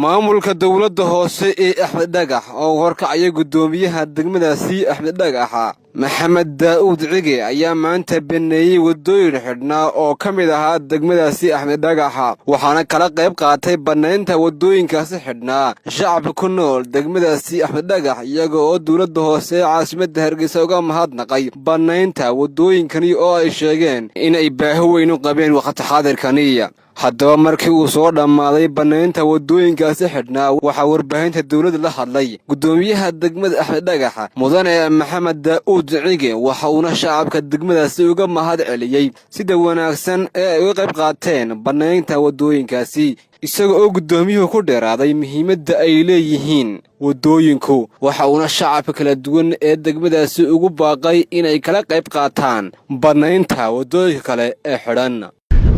Maamulka dowladda hoose ee Axmed Dhagax oo horkacaya guddoomiyaha degmadaasi Axmed Dhagaxa, Maxamed Daa'uud Cige, ayaa maanta baneeyey waddooyin xidhnaa oo ka mid ahaa degmadaasi Axmed Dhagaxa, waxaana kala qayb qaatay bannaynta waddooyinkaasi xidhnaa shacabka ku nool degmadaasi Axmed Dhagax, iyaga oo dowladda hoose ee caasimadda Hargeysa uga mahadnaqay bannaynta waddooyinkani oo ay sheegeen inay baahi weyn u qabeen wakhti xaadirkani. Haddaba, markii uu soo dhammaaday bannaynta waddooyinkaasi xidhnaa, waxaa warbaahinta dowladda la hadlay guddoomiyaha degmada Axmed Dhagaxa, mudane Maxamed Daa'uud Cige, waxa uuna shacabka degmadaasi uga mahad celiyey sida wanaagsan ee ay uga qayb qaateen bannaynta waddooyinkaasi, isaga oo guddoomiyuhu ku dheeraaday muhiimadda ay leeyihiin waddooyinku. Waxa uuna shacabka kala duwan ee degmadaasi ugu baaqay inay kala qayb qaataan bannaynta waddooyinka kale ee xidhan.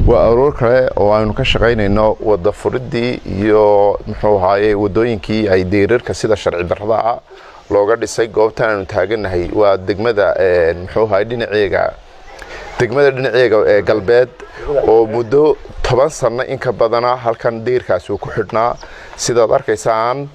Waa aroor kale oo aynu ka shaqaynayno wada furidii iyo, muxuu ahaaye, wadooyinkii ay deyrarka sida sharci darrada ah looga dhisay. Goobtan aanu taaganahay waa degmada, muxuu ahaye, dhinaceega degmada, dhinaceega ee galbeed, oo muddo 10 sano in ka badana halkan deyrkaasi uu ku xidhnaa. Sidaad arkaysaan,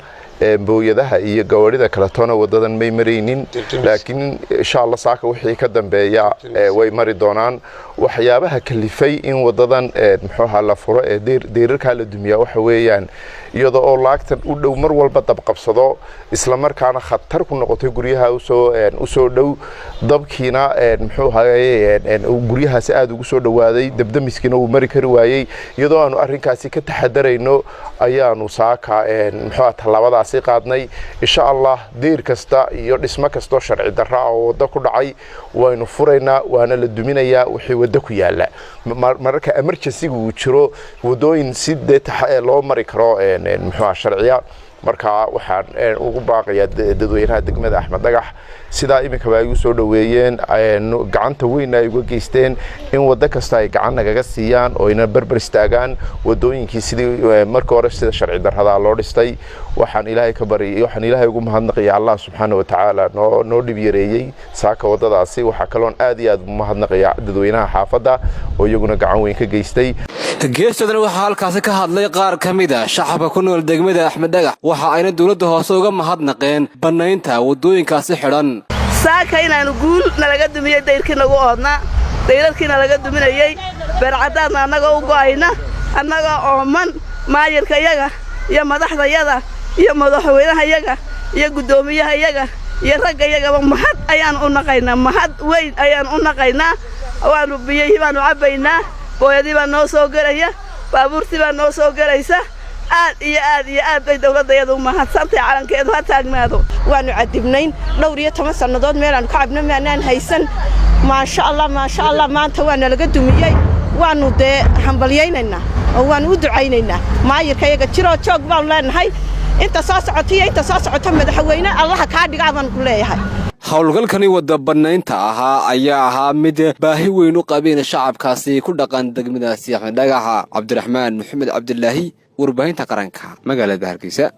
booyadaha iyo gawaarida kaletoona wadadan may maraynin, laakiin insha Allah saaka wixii ka dambeeya way mari doonaan. Waxyaabaha kalifay in wadadan, muxuuha, la furo ee deyrarkaa la dumiyaa waxa weeyaan iyadoo oo laagtan u dhow mar walba dabqabsado, isla markaana khatar ku noqotay guryaha usoo dhow. Dabkiina, muxuu ahaye, guryahaasi aada ugu soo dhowaaday, dabdamiskiina uu mari kari waayey. Iyadoo aanu arrinkaasi ka taxadarayno ayaanu saaka, muxuu, tallaabadaasi qaadnay. Insha Allah deyr kasta iyo dhismo kastoo sharci darra ah oo waddo ku dhacay waynu furaynaa, waana la duminayaa wixii waddo ku yaala. Mararka emergency-ga uu jiro, waddooyin si dee loo mari karo, muxuu, sharciya. Marka waxaan ugu baaqayaa dadweynaha degmada Axmed Dhagax, sidaa iminkaba ay ugu soo dhoweeyeen, gacanta weyn ay uga geysteen, in waddo kasta ay gacan nagaga siiyaan oo ayna berber istaagaan wadooyinkii sidii marka hore sida sharci darradaa loo dhistay. Waxaan Ilaahay ka baryay, waxaan Ilaahay ugu mahadnaqaya Allah subxaana wa tacaala noo dhib yareeyey saaka waddadaasi. Waxaa kaloon aad iyo aad ugu mahadnaqaya dadweynaha xaafadda oo iyaguna gacan weyn ka geystay. Geestoodana waxaa halkaasi ka hadlay qaar ka mid a shacabka ku nool degmada Axmed Dhagax, waxa ayna dowladda hoose uga mahadnaqeen bannaynta waddooyinkaasi xidhan. Saaka inaanu guul nalaga dumiyey dayrkii nagu oodnaa, dayrarkiina laga duminayey beercaddaadna, annagoo u go'ayna, annagoo ooman, maayirkayaga iyo madaxdayaga iyo madaxweynahayaga iyo guddoomiyahayaga iyo raggayagaba mahad ayaan u naqaynaa, mahad weyn ayaan u naqaynaa. Waannu biyihii baannu cabbaynaa, booyadii baa noo soo gelaya, baabuurtii baa noo soo gelaysa. Aad iyo aad iyo aad bay dawladdayadu u mahadsantahay, calankeedu ha taagnaado. Waannu cadibnayn dhowr iyo toban sannadood, meelaannu ka cabno maanaan haysan. Maasha Allah, maasha Allah, maanta waa nalaga dumiyey. Waannu dee hambalyaynaynaa oo waannu u ducaynaynaa maayirka yaga. Jiroo joog baannu leenahay. Inta soo socota iyo inta soo socota madaxweyne Allaha kaa dhigaa baan ku leeyahay. Howlgalkani wadda bannaynta ahaa ayaa ahaa mid baahi weyn u qabeen shacabkaasi ku dhaqan degmadaasi Axmed Dhagaxa. Cabdiraxmaan Maxamed Cabdilaahi, warbaahinta qaranka, magaalada Hargeysa.